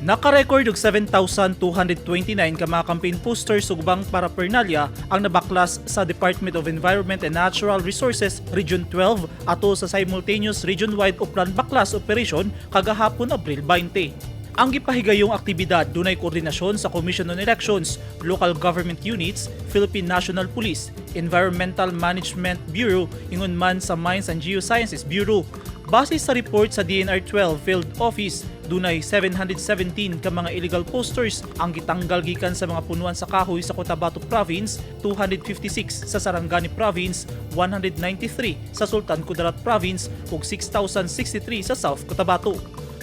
Naka-record og 7,229 ka mga campaign posters ug ubang paraphernalia ang nabaklas sa Department of Environment and Natural Resources Region 12 ato sa simultaneous region-wide Uplan Baklas operation kagahapon, Abril 20. Ang gipahigayong aktibidad dunay koordinasyon sa Commission on Elections, local government units, Philippine National Police, Environmental Management Bureau, ingon man sa Mines and Geosciences Bureau. Base sa report sa DENR 12 Field Office, dunay 717 ka mga illegal posters ang gitanggal gikan sa mga punuan sa kahoy sa Cotabato Province, 256 sa Sarangani Province, 193 sa Sultan Kudarat Province ug 6,063 sa South Cotabato.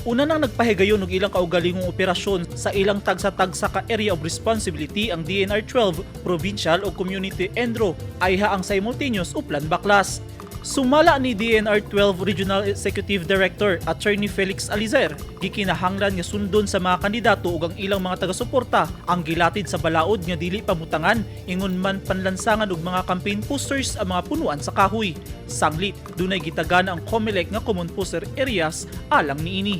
Una nang nagpahigayon og ilang kaugalingong operasyon sa ilang tagsa-tagsa ka area of responsibility ang DENR 12 Provincial o Community ENDRO ayha ang simultaneous Uplan Baklas. Sumala ni DENR 12 Regional Executive Director Attorney Felix Alizer, gikinahanglan nga sundon sa mga kandidato ug ang ilang mga taga-suporta ang gilatid sa balaod nga dili pamutangan ingon man panlansangan og mga campaign posters ang mga punuan sa kahoy. Sanglit, dunay gitagan ang COMELEC nga common poster areas alang niini.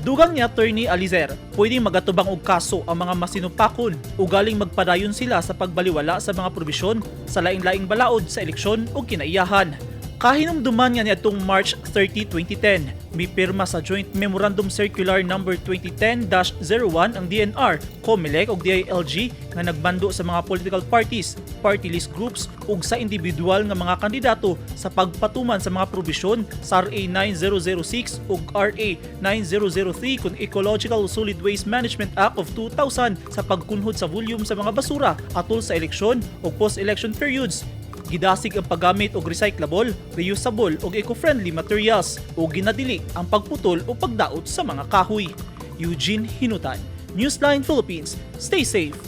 Dugang ni Attorney Alizer, pwedeng magatubang og kaso ang mga masinupakon o galing magpadayon sila sa pagbaliwala sa mga probisyon sa laing-laing balaod sa eleksyon o kinaiyahan. Kahinumduman nga niadtong March 30, 2010, mipirma sa Joint Memorandum Circular Number 2010-01 ang DENR, COMELEC ug DILG nga nagmando sa mga political parties, party list groups ug sa individual nga mga kandidato sa pagpatuman sa mga probisyon sa RA 9006 ug RA 9003 kon Ecological Solid Waste Management Act of 2000 sa pagkunhod sa volume sa mga basura atol sa eleksyon ug post-election periods. Gidasig ang paggamit og recyclable, reusable ug eco-friendly materials ug ginadili ang pagputol o pagdaot sa mga kahoy. Eugene Hinutan, Newsline Philippines. Stay safe.